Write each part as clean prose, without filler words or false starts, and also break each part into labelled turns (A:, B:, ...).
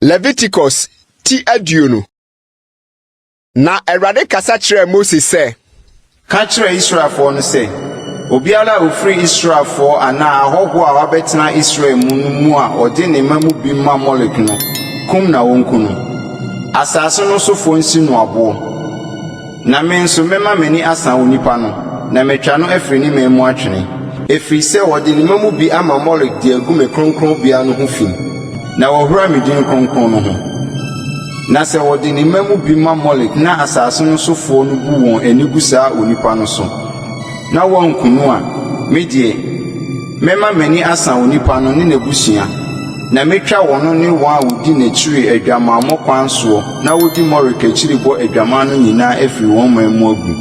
A: Leviticus ti 20. Na Awurade kasa kyerɛɛ Mose sɛ,
B: Ka kyerɛ Israelfoɔ no sɛ, 'Obiara a ɔfiri Israelfoɔ anaa ahɔhoɔ a wɔabɛtena Israel mu no mu a ɔde ne mma mu bi ma Molek no, kum na wɔnku no. Asase no sofoɔ nsi no aboɔ. Na me nso mɛma m'ani asa onipa no, na matwa no afiri ne man mu atwene, ɛfiri sɛ ɔde ne mma mu bi ama Molek de agu me kronkronbea no ho fi, na wahura me din kronkron no ho. Na sɛ wɔde ne mma mu bi ma Molek na asase no sofoɔ no bu wɔn ani gu saa onipa no so, na wɔanku no a, me deɛ, mɛma m'ani asa onipa no ne n'abusua, na mɛtwa ɔno ne wɔn a wɔdi n'akyiri adwamammɔ kwan soɔ na wɔdi Molek akyiri bɔ adwaman no nyinaa afiri wɔn man mu agu.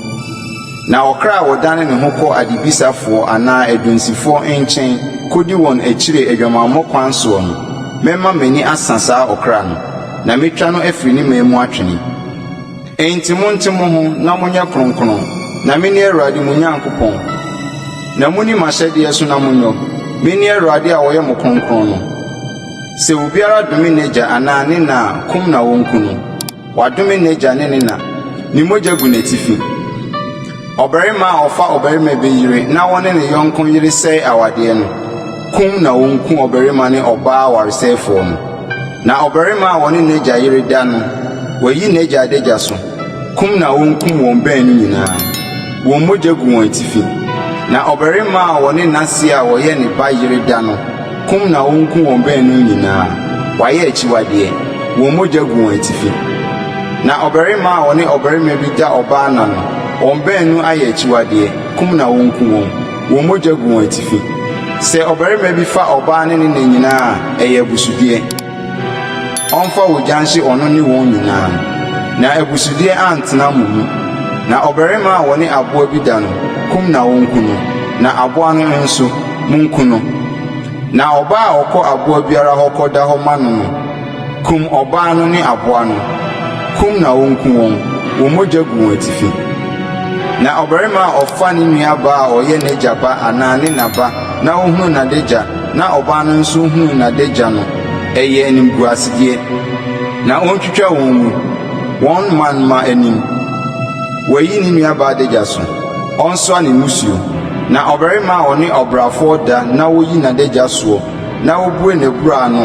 B: Na ɔkra a ɔdane ne ho kɔ adebisafoɔ anaa adunsifoɔ nkyɛn kɔdi wɔn akyiri adwamammɔ kwan soɔ no, mɛma m'ani asa saa ɔkra no, na mɛtwa no afiri ne man mu atwene. Enti monte mo ho na monyɛ kronkron, na mene Awurade mo Nyankopɔn. Na munni m'ahyɛdeɛ so na monyɔ. Mene Awurade a ɔyɛ mo kronkron no. Sɛ obiara dome n'agya anaa ne na a, kum na wonku no. Wadome n'agya ne ne na. Ne mogya gu n'atifi. Ɔbarima a ɔfa ɔbarima bi yere na ɔne ne yɔnko yere sɛe awadeɛ no, kum na wonku ɔbarima ne ɔbaa awaresɛefoɔ no. Na ɔbarima a ɔne n'agya yere da no, wayi n'agya adagya so. Kum na wonkum wɔn baanu nyinaa. Wɔn mogya gu wɔn atifi. Na ɔbarima a ɔne n'ase a ɔyɛ ne ba yere da no, kum na wonku wɔn baanu nyinaa. Wɔayɛ akyiwadeɛ. Wɔn mogya gu wɔn atifi. Na ɔbarima a ɔne ɔbarima bi da ɔbaa nna no, wɔn baanu ayɛ akyiwadeɛ. Kum na wonku wɔn. Wɔn mogya gu wɔn atifi. Sɛ ɔbarima bi fa ɔbaa ne ne na nyinaa a, ɛyɛ abusudeɛ. Ɔmfa ogya nhye ɔno ne wɔn nyinaa, na abusudeɛ antena mo mu. Na ɔbarima a ɔne aboa bi da no, kum na wonku no, na aboa no nso, munku no. Na ɔbaa a ɔkɔ aboa biara hɔ kɔda hɔ ma no no, kum ɔbaa no ne aboa no. Kum na wonku wɔn, wɔn mogya gu wɔn atifi. Na ɔbarima a ɔfa ne nuabaa a ɔyɛ n'agya ba anaa ne na ba na ohunu n'adagya na ɔbaa no nso hunu n'adagya no, ɛyɛ animguasedeɛ. Na ontwitwa wɔn mu, wɔn man mma anim. Wayi ne nuabaa adagya so, ɔnsoa ne mmusuo. Na ɔbarima a ɔne ɔbrafoɔ da na woyi n'adagya soɔ na wobue n'abura ano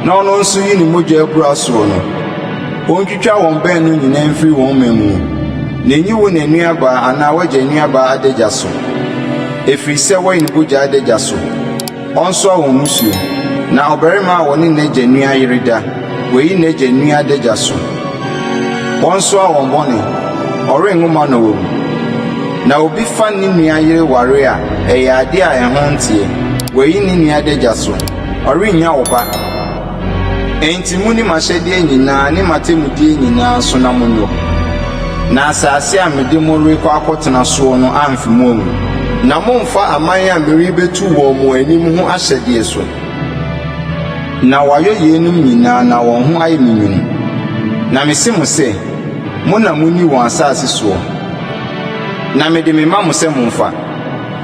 B: na ɔno nso yi ne mogya abura soɔ no, ontwitwa wɔn baanu nyinaa mfiri wɔn man mu. Na nyi wo na nuabaa anaa w'agya nuabaa adagya so, ɛfiri sɛ wayi ne bogya adagya so. Ɔnsoa wɔn mmusuo. Na ɔbarima a ɔne n'agya nua yere da, wayi n'agya nua adagya so. Wɔnsoa wɔn bɔne, ɔrenwo mma na wawu. Na obi fa ne nua yere ware a, ɛyɛ ade a ɛho nteɛ. Wayi ne nua adagya so. Ɔrennya ɔba. Enti munni m'ahyɛdeɛ nyinaa ne m'atemmudeɛ nyinaa so na monyɔ, na asase a mede mo rekɔ akɔtena soɔ no amfe mo angu. Na mommfa aman a merebetu wɔn mo anim ho ahyɛdeɛ so. Na wɔayɔ yeinom nyinaa na wɔn ho ayɛ me nwunu. Na mise mo sɛ, mo na munni wɔn asase soɔ, na mede mema mo sɛ momfa,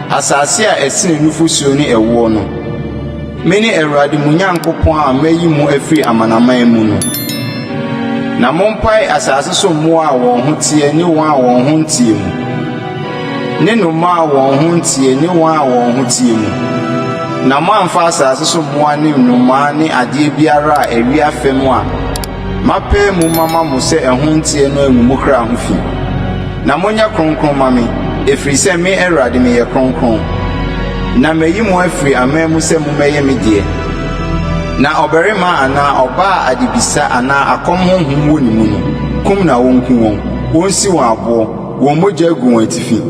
B: asase a ɛsene nufosuo ne ɛwoɔ no. Mene Awurade mo Nyankopɔn a mayi mo afiri amanaman mu no. Na mompae asase so mmoa a wɔn ho teɛ ne wɔn a wɔn ho nteɛ mu, ne nnomaa a wɔn ho nteɛ ne wɔn a wɔn ho teɛ mu. Na moamfa asase so mmoa ne nnomaa ne adeɛ biara a ɛwea fam a Mapae mu mama mo sɛ ɛho nteɛ no angu mo kra ho fi. Na monyɛ kronkron mma me, ɛfiri sɛ me Awurade meyɛ kronkron. Na mayi mo afiri aman mu sɛ mommɛyɛ me deɛ. Na ɔbarima anaa ɔbaa a adebisa anaa akɔm honhom wɔ ne mu no, kum na wɔnku wɔn, wɔnsi wɔn aboɔ, wɔn mogya agu wɔn atifi.